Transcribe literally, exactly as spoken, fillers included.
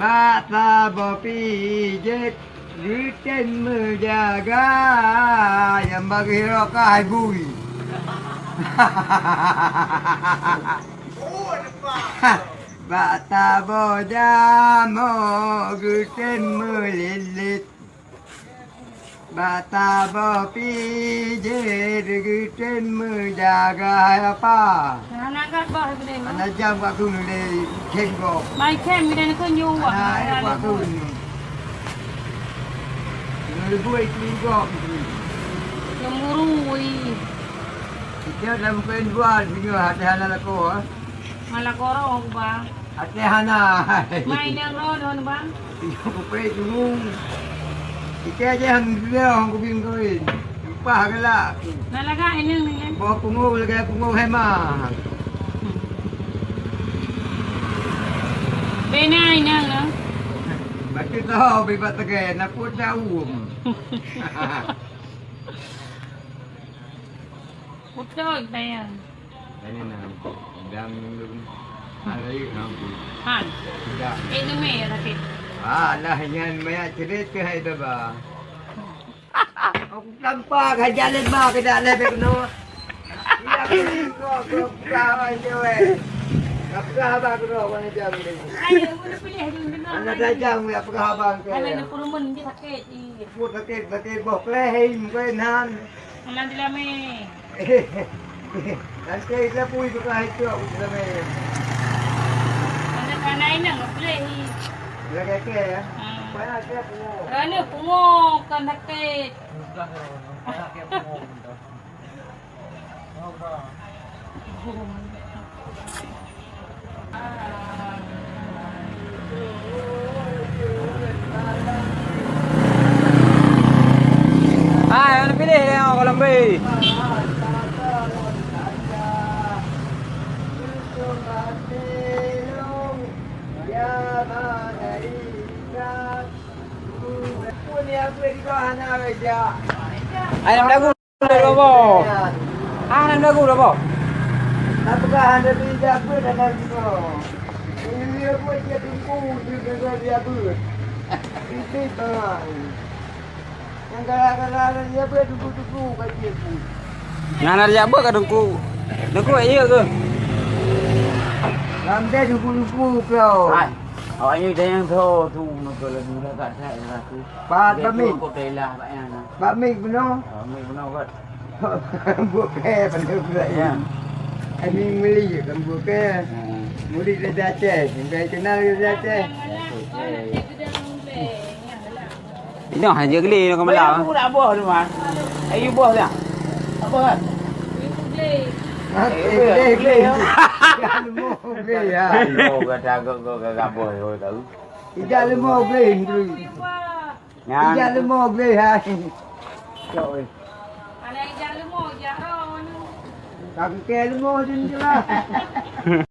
Bak saboh pijét geutem meujaga, nyang bagi rokah hai bui. Bak saboh jamok geutem meulilit. Bak saboh pijét geutem meujaga hai apa? Hana gat bah geude mah. Hana jam ka keuneuk lé khem gob. Bai khem geude neu keunyueng. Hana, eh, ka keuneuk. Neu leubeh khem gob. Cemburu, ih. Kita dalam kehidupan singoh hati hana lakoe, eh. Malah korong, Bang. Até hana. Mai nyang ron, ron, Bang. Kupé cungung. Ike aja han geulah hong kubing kawin. Upah galak. Nah, lagak inang ni, kan? Boh pungo lagak pungo hema. Bena inang, nah. Batu tahu bebas tegai, nak pun daun. Betul, sayang. Ini nah, dang dulu. Ada yuk nampu. Han. Tidak. Eh, demi ya sakit. Alah, nyan banyak cerita hai tu, bah. Aku tampak aja lima ke dak lebih kena. Iya, aku kau kau kau aja weh. Aku dah abang kena mana jam ni. Ayo, udah pilih dulu. Anak dah jam ya, apa abang ke? Anak nak perumen dia sakit. Ih. Aku sakit, sakit boh kelehing, kelehing. Anak dilame. Nanti kita pui tu kan itu aku sudah main. Ada kawan lain yang boleh ni. Boleh keke ya? Hmm. Banyak dia pungo. Kerana pungo kan sakit. Mudah ya, banyak dia pungo. Hai, mana pilih dia orang Kolombi? Hai, nak lagu? Dah boh. Ah, nak lagu dah boh. Tapi dah ada beda pun ada juga. Ini dia pun dia tunggu dia kena dia pun. Ini bang. Yang gara-gara dia pun tunggu-tunggu kat dia pun. Nyan ada jak beuet ka Teungku. Teungku, iya ke? Lam deh tunggu-tunggu kau. Hai. Awak ni dah yang tahu tu nak kalau dulu kat saya lah tu. Pat Bamik. Kok telah kat yang. Bamik benar. Bamik benar kat. Buat ke pada budak ni. Ya. Ini meli kan buat ke. Hmm. Murid dari Aceh, sampai kenal dari Aceh. Inoh aja geli nak kemala. Aku nak boh tu mah. Ayu boh dah. Apa kan? Ha, eh, boleh, boleh. Dah lemo boleh ya. Lo kata aku kau kagak boh, kau tahu. Tidak lemo boleh tu. Nyan. Ijak leumo gleh hai. Cok weh. Alah ijak leumo, ijak roh anu. Ka keu kèe leumo jeuen jeulaih.